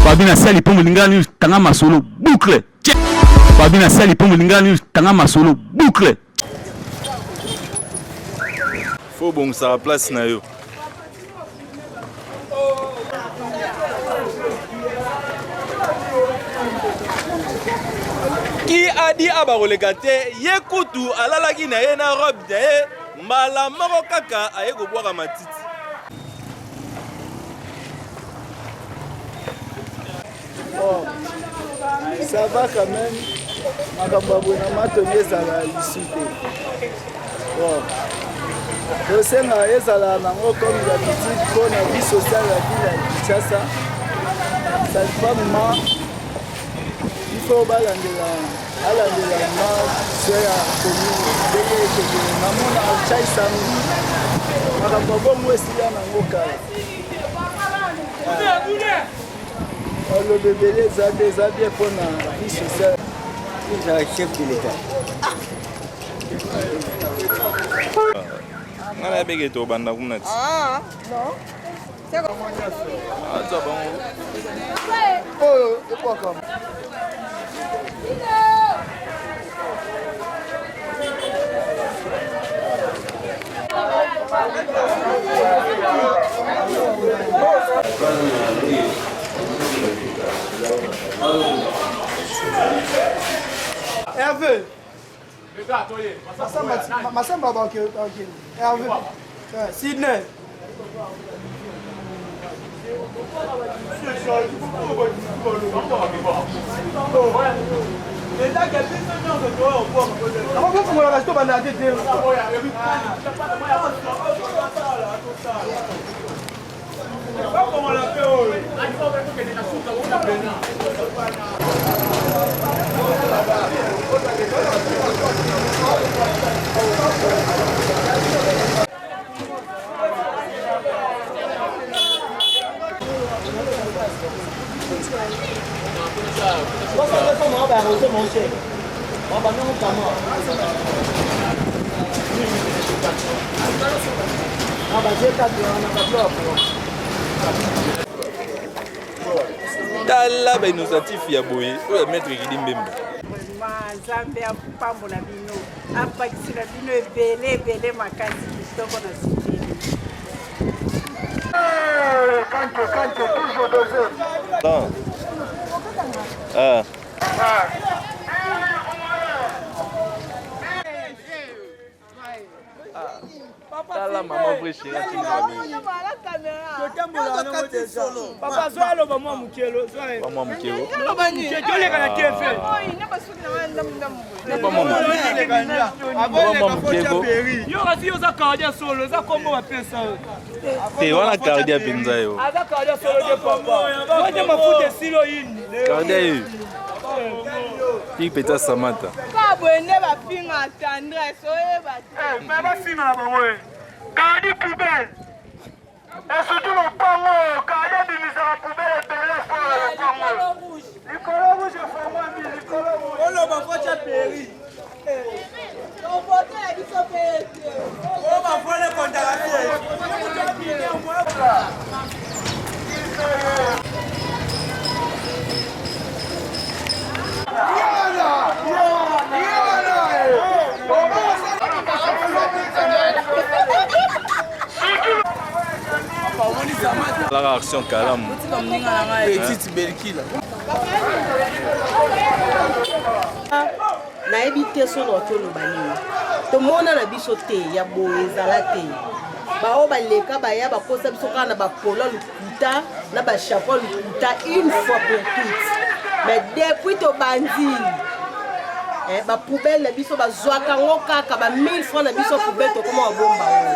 Babi na sali po moninga news tanga masolo boucle. Babi na sali po moninga news tanga masolo boucle. Faut obongisaka place na yo. Ki adi abakoleka te ye kutu alalaki na ye na robe na ye mbala moko kaka aye kobwaka matiti. Bon, ça va quand même. Makambo ya boye na matongi ezala lisu te. Bon, tosenga ezala nango comme d'habitude mpo na vie sociale ya ville ya Kinshasa. Ça pas ma il faut balandela alandela ma se ya commune ndenge ekende namona chai sangu makambo ya bongo esila nango kala. Oloba ebele eza te eza bien mpo na vie sociale. Ezala chef de l'État. Nga nayebeke tobanda kuna ti. Ah, non. Azwa bango. Oyo ekwaka. Hervé Masamba ok ok Hervé Sydney Okofungola kasi tobanda te te. Tala ba innovatif ya boye oyo ya maître Gidi Mbemba. Nzambe apambola bino abakisela bino ebele ebele makasi kitoko na sukili. Ah. Tala mama vrai chérie Papa zwa aloba mwa mokelo mwa mokelo toleka na tv yo kasi yo oza cardia solo eza kombo bapesa yo te wana cardia mpenza yo aza cardia solo te papa ote mafuta esili oyini cardia ye piki peta samata boye nde bafinga tendresse oyeba te bafinga na bango cardi poubelle Et surtout lopango oyo kadi abimisaka poubelle ebele fort na lopango oyo. Likolo rouge efongwami likolo rouge. Oloba fo tya peri. Tovote ya biso mpe te. Oyo bafole kontaka te. Lara action kalamu. Petite Belkila. Nayebi te soki nakoki oloba nini. Tomona na biso te ya boye ezala te. Baoyo baleka baya bakosa biso kaka na bapolo ya lokuta na bachapeau ya lokuta une fois pour toutes. Mais depuis tobandi eh, ba poubelle na biso bazwaka yango kaka ba 1000 francs na biso poubelle tokoma kobomba yango.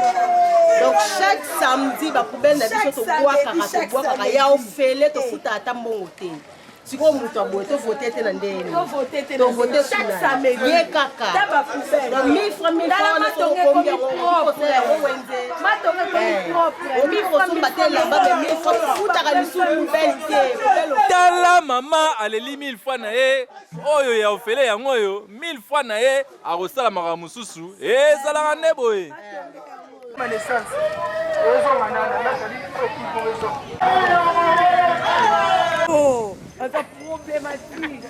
Donc chaque samedi ba poubelle na biso tobwakaka tobwakaka ya ofele tofuta ata mbongo te. Sikoyo moto ya boye tovote te na ndenge nini? Tovote suna ye kaka donc 1000 francs 1000 francs wana soki okombi yango okoki kosala yango wenze okoki kosomba te elamba me 1000 francs tofutaka lisusu poubelle te poubelle Tala mama aleli 1000 francs na ye oyo ya ofele yango oyo 1000 francs na ye akosala makambo mosusu ezalaka nde boye. Problématique.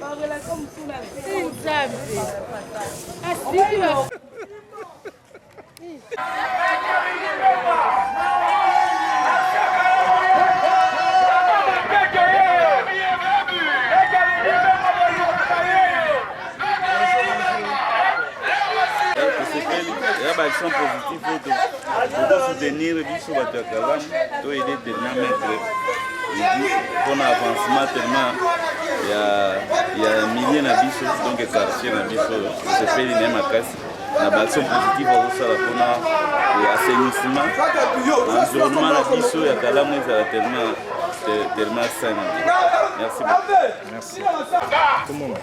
Ba-relation mosusu na Nzambe. Asiki ba tosepeli eza baaction positive oyo tokosoutenir biso bato ya kalamu to aide tellement maître edi mpona avancement tellement ya, ya milieu na biso donc quartier na biso tosepeli na ye makasi na baaction positive azosala mpona assainissement na environnement na biso ya kalamu ezala tellement tellement sain merci beaucoup merci tout le monde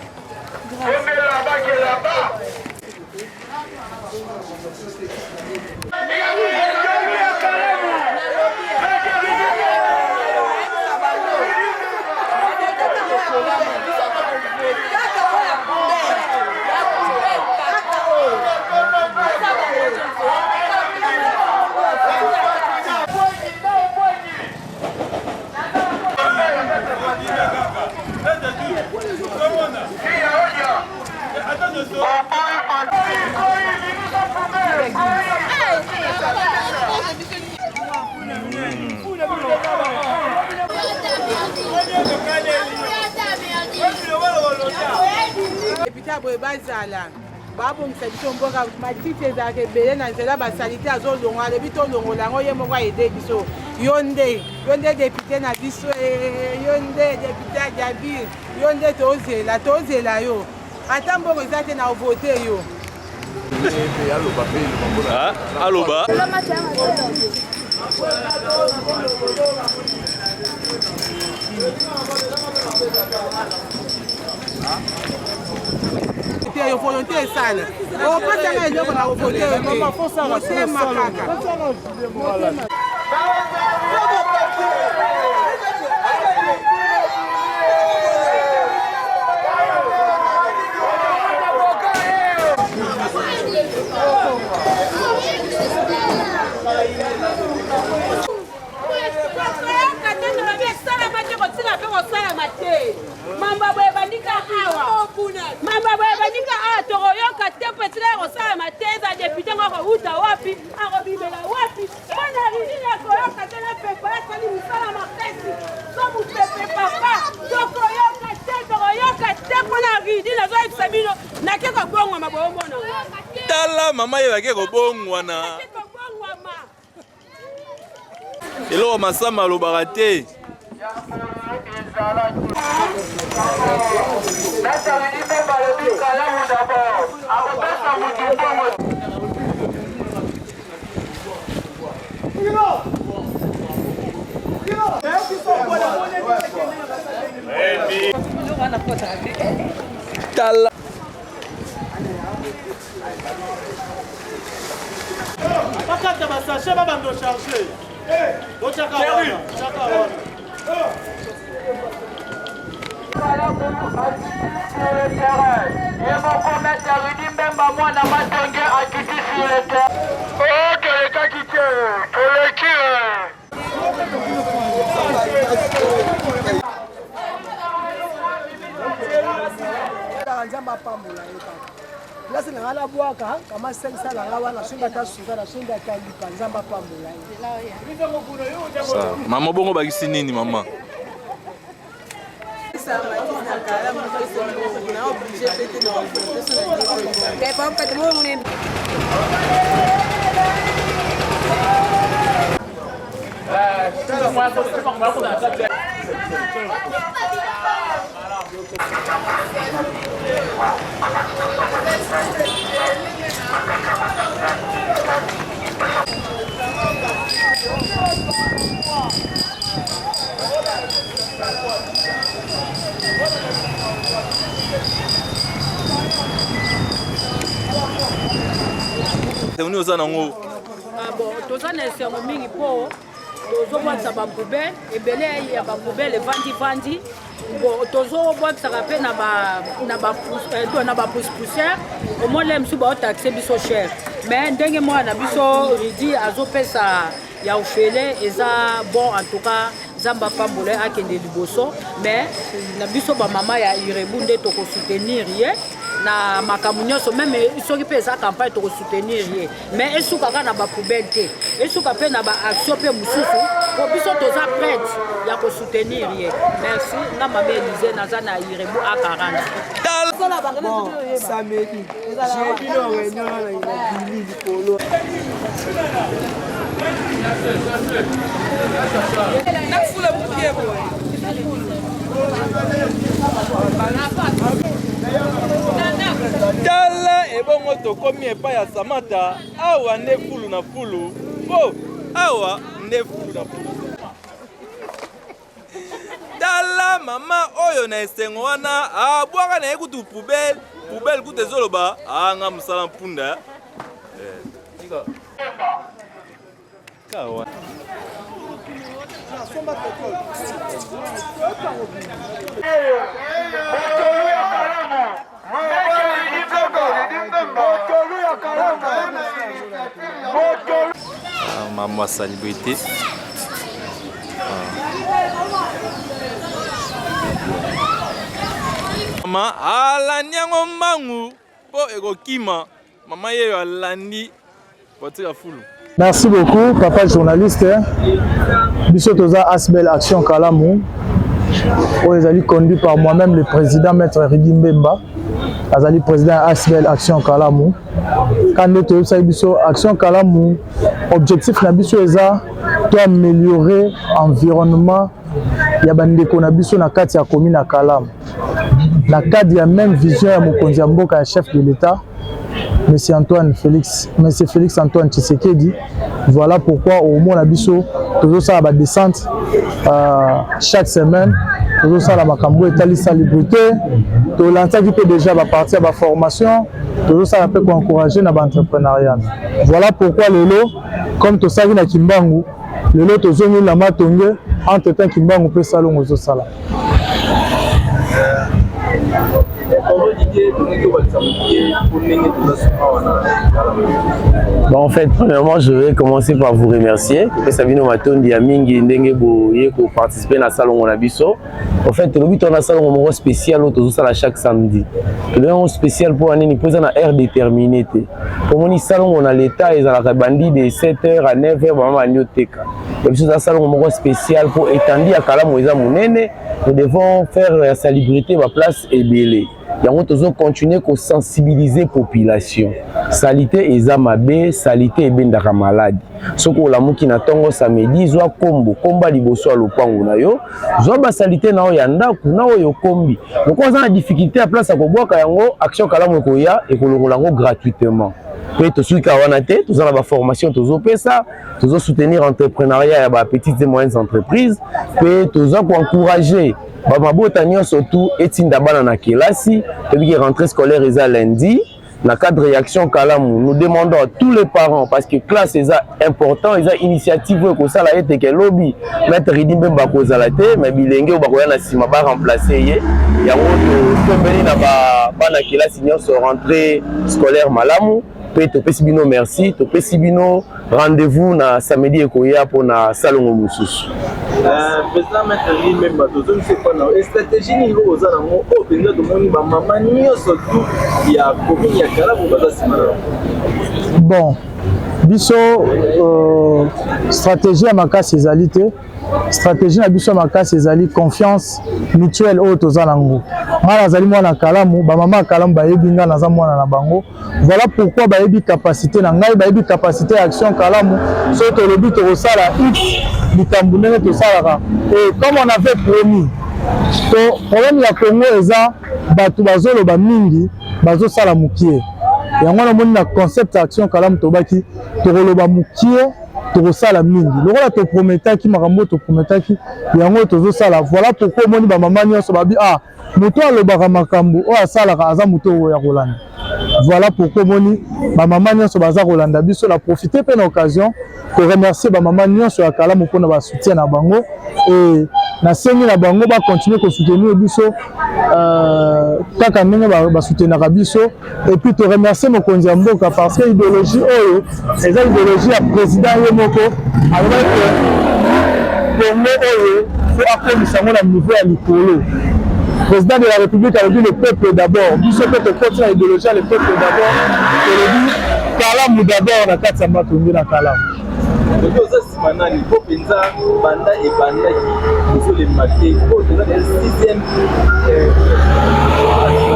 Depute ya boye bazala babongisa biso mboka matiti ezalaka ebele na nzela basalite azolongola alobi tolongola yango ye moko aide biso yo nde yo nde depute na biso eh, yo nde depute ya jabir yo nde tozela tozela yo ata mbongo eza te na ovote yo aloba te yo volonté esala opesaka eloko na kovote yo te motema kaka Kosalama te mamba boye bandika awa mamba boye bandika awa tokoyoka te mpo etikala kosalama te eza depute ngo akowuta wapi akobimela wapi mpo na ridine akoyoka te na pepe asali mosala makasi so mopepe papa tokoyoka te tokoyoka te mpo na ridine azoyebisa bino nake kobongwama boomona tala mama ye bake kobongwana eloko masamba alobaka te tala bakata basashe babanda ocharge botyaka wana tyaka wana Ye moko maître Rudy Mbemba mwana matonge akiti sur le terrain. Oh, tolekaki te, toleki. Nzambe apambola ye kaka place na ngai nabwaka kama 500 na ngai wana nasombi ata suka nasombi ata lipa nzambe apambola ye. Mama bongo bakisi nini mama? Nini oza nango? Ah bon, toza na esengo mingi mpo tozobwakisa bapoubele ebele ya bapoubele evandivandi bon tozobwakisaka mpe na bapousse-poussière eh, omoni mosusu baotaxe biso cher mais ndenge mwana na biso ridi azopesa ya ofele eza bon en tout cas. Nzambe apambola ye akende liboso mais na biso ba mama ya Irebu nde toko soutenir ye na makambo nyonso meme soki mpe eza campagne toko soutenir ye mais esuka kaka na ba poubelle te esuka mpe na ba action mpe mosusu po biso toza prête ya ko soutenir ye. Merci nga mama Elise naza na Irebu A40. Bon, samedi, jeudi na réunion na Bili likolo. Tala ebongo tokomi epai ya Samata awa nde fulu na fulu po awa nde fulu na fulu. Tala mama oyo na esengo wana abwaka na ye kutu poubelle poubelle kutu ezoloba anga mosala mpunda eh. Kawa. Mama salubrité. Mama alandi yango mbangu mpo ekokima. Mama yeyo alandi voiture ya fulu. Merci beaucoup papa journaliste. Biso toza Asbel Action Kalamu oyo ezali conduit par moi-même le président maître Ridi Mbemba azali président ya Asbel Action Kalamu. Quand nde toyebisaki biso Action Kalamu objectif na biso eza to améliorer environnement ya bandeko na biso na kati ya commune ya Kalamu. Na cadre ya même vision ya mokonzi ya mboka ya chef de l'État Monsieur Antoine Félix, Monsieur Félix Antoine Tshisekedi. Voilà pourquoi au moins biso tozosala ba descente euh, chaque semaine tozosala makambo etali salubrité tolansaki mpe déjà baparti ya baformation tozosala mpe koencourage na baentrepreneuriat. Voilà pourquoi lelo comme tosalaki na Kimbangu lelo tozongi na Matonge entre temps Kimbangu mpe salongo ezosala. Bon, en fait, premièrement, je vais commencer par vous remercier. Sabino Matondi ya mingi ndenge boye ko participer na salon na biso. En fait, lobi to na salon moko spécial oyo tozosala chaque samedi. Tolobi yango spécial mpo na nini? Mpo eza na heure déterminée te. Omoni salon na l'état ezalaka bandi de 7h à 9h bamama bandi oteka. Ya biso eza salongo moko spécial mpo etandi ya kalamu eza monene, nous devons faire ya salubrité ba place ebele. Yango tozo continuer ko sensibiliser population. Salite eza mabe, salite ebendaka maladi. Soki olamuki na tongo samedi, zwa kombo, komba liboso ya lopango na yo, zwa ba salite na yo ya ndako na oyo okombi. Lokola oza na difficulté ya place ya kobwaka yango, Action Kalamu ekoya ekolongola yango gratuitement. Mpe tosuki kaka wana te, toza na ba formation tozopesa, tozo soutenir entrepreneuriat ya ba petites et moyennes entreprises mpe toza ko encourager ba mabota nyonso tout etinda bana na kelasi. Toyebi ke rentrée scolaire eza lundi. Na cadre ya Action Kalamu, nous demandons à tous les parents, parce que classe eza important, eza initiative oyo ekosala ete ke lobi maître Ridi Mbemba akozala te, mais bilenge oyo bakoya na nsima ba remplacer ye. Yango totombeli na ba bana kelasi nyonso rentrée scolaire malamu. Pe topesi bino merci, topesi bino rendez-vous na samedi ekoya pona salongo mosusu. Président Maître Ridi Mbemba, tozongisi epai na yo. Stratégie nini oyo oza nango oyo mpenza tomoni ba mama nyonso tout ya commune ya Kalamu baza nsima na yo? Bon, biso stratégie ya makasi ezali te. Stratégie na biso ya makasi ezali confiance mutuelle oyo toza nango. Ngai nazali mwana Kalamu, ba mama ya Kalamu bayebi ngai naza mwana na bango. Voilà pourquoi bayebi capacité na ngai, bayebi capacité ya Action Kalamu. Soki tolobi tokosala X likambo ndenge tosalaka. Et comme on avait promis, to problème ya Congo eza bato bazoloba mingi, bazosala mokie. Yango wana omoni na concept ya Action Kalamu tobaki tokoloba mokie, tokosala mingi. Lokola toprometaki makambo oyo toprometaki, yango tozosala. Voilà pourquoi omoni ba mama nyonso babi ah moto alobaka makambo oyo asalaka aza moto oyo ya kolanda. Voilà pourquoi omoni ba mama nyonso baza kolanda biso. Na profiter pe na occasion ko remercier ba mama nyonso ya Kalamu mpona ba soutien na bango, et nasengi na bango ba continuer ko soutenir biso kaka ndenge ba soutenaka biso. Et puis to remercier mokonzi ya mboka parce que idéologie oyo eza idéologie ya président ye moko. Congo oyo fo akomisa yango na niveau ya likolo. Président de la République alobi le peuple d'abord. Biso mpe tokoti na idéologie ya le peuple d'abord, tolobi Kalamu d'abord na kati ya Matonge na Kalamu. Soki oza nsima nani mpo mpenza banda ebandaki ozolemba te mpo toza na sixième.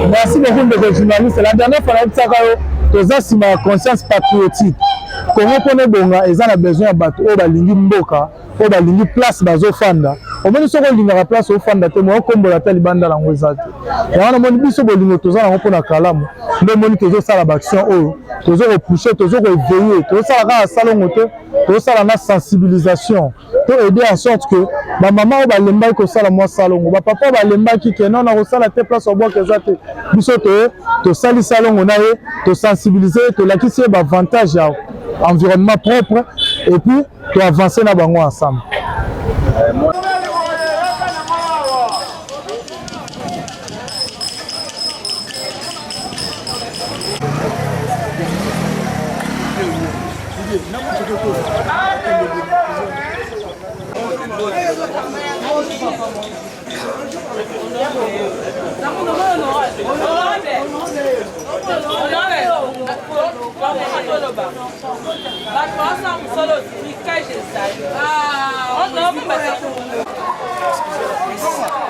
Merci beaucoup ndeko journaliste. La dernière fois nayebisaka yo toza nsima ya conscience patriotique. Congo mpona ebonga eza na besoin ya bato oyo balingi mboka, oyo balingi place bazofanda. Omoni soki olingaka place ofanda te, moyen okombola ata libanda nango eza te. Yango wana omoni biso bolingo toza nango mpona Kalamu, nde omoni tozosala baaction oyo, tozo kopousse, tozo koeveille, tozosala kaka salongo te, tozosala na sensibilisation to aider en sorte que ba mama oyo balembaki kosala mwa salongo, ba papa oyo balembaki ke non nakosala te, place obwaka eza te, biso toye tosali salongo na ye, tosensibilize ye, tolakisi ye baavantage ya environnement propre et puis to avancer na bango ensemble.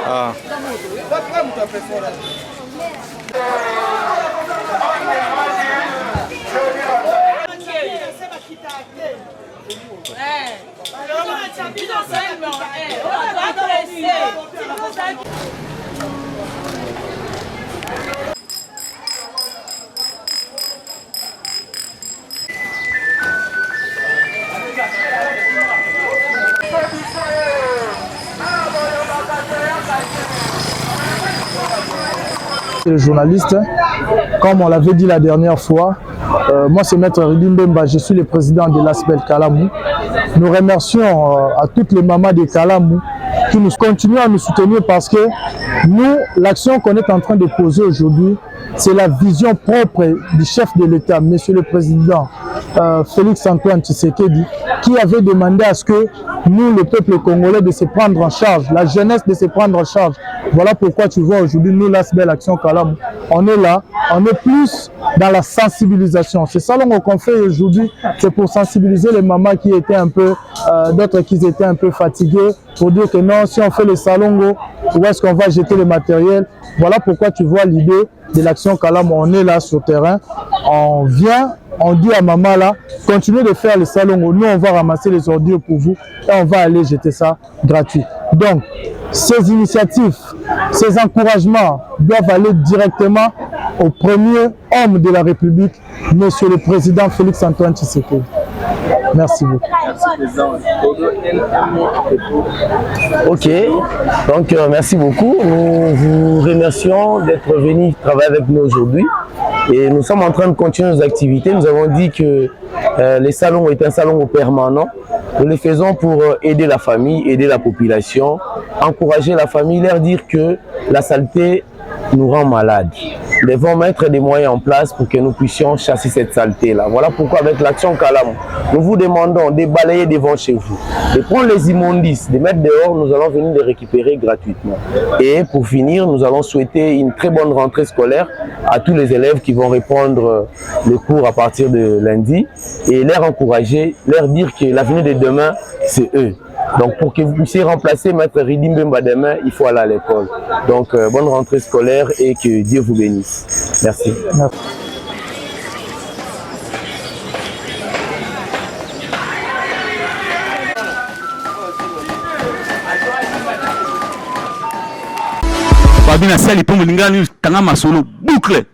Ah. Le journaliste, comme on l'avait dit la dernière fois, moi c'est Maître Rudy Mbemba, je suis le président de l'Asbel Kalamu. Nous remercions à toutes les mamans de Kalamu qui nous continuent à nous soutenir parce que nous, l'action qu'on est en train de poser aujourd'hui, c'est la vision propre du chef de l'État, Monsieur le Président Félix Antoine Tshisekedi, qui avait demandé à ce que nous, le peuple congolais, de se prendre en charge, la jeunesse de se prendre en charge. Voilà pourquoi tu vois aujourd'hui, nous, l'Asbel Action Kalamu, on est là, on est plus dans la sensibilisation. C'est ça qu'on fait aujourd'hui, c'est pour sensibiliser les mamans qui étaient un peu, d'autres qui étaient un peu fatiguées, pour dire que non, si on fait le salongo, où est-ce qu'on va jeter le matériel? Voilà pourquoi tu vois l'idée de l'action Kalamu, on est là sur terrain, on vient, on dit à maman là, continuez de faire le salongo, nous on va ramasser les ordures pour vous et on va aller jeter ça gratuit. Donc, ces initiatives, ces encouragements doivent aller directement au premier homme de la République, Monsieur le Président Félix Antoine Tshisekedi. Merci beaucoup. Merci, Président. Ok, donc merci beaucoup. Nous vous remercions d'être venus travailler avec nous aujourd'hui. Et nous sommes en train de continuer nos activités. Nous avons dit que les salons est un salon permanent. Nous les faisons pour aider la famille, aider la population, encourager la famille, leur dire que la saleté nous rend malades. Nous devons mettre des moyens en place pour que nous puissions chasser cette saleté-là. Voilà pourquoi avec l'action Kalamu, nous vous demandons de balayer devant chez vous, de prendre les immondices, de mettre dehors, nous allons venir les récupérer gratuitement. Et pour finir, nous allons souhaiter une très bonne rentrée scolaire à tous les élèves qui vont reprendre le cours à partir de lundi et leur encourager, leur dire que l'avenir de demain, c'est eux. Donc pour que vous puissiez remplacer Maître Rudy Mbemba demain, il faut aller à l'école. Donc bonne rentrée scolaire et que Dieu vous bénisse. Merci. Merci. Babi na sali po molingani tanga masolo boucle.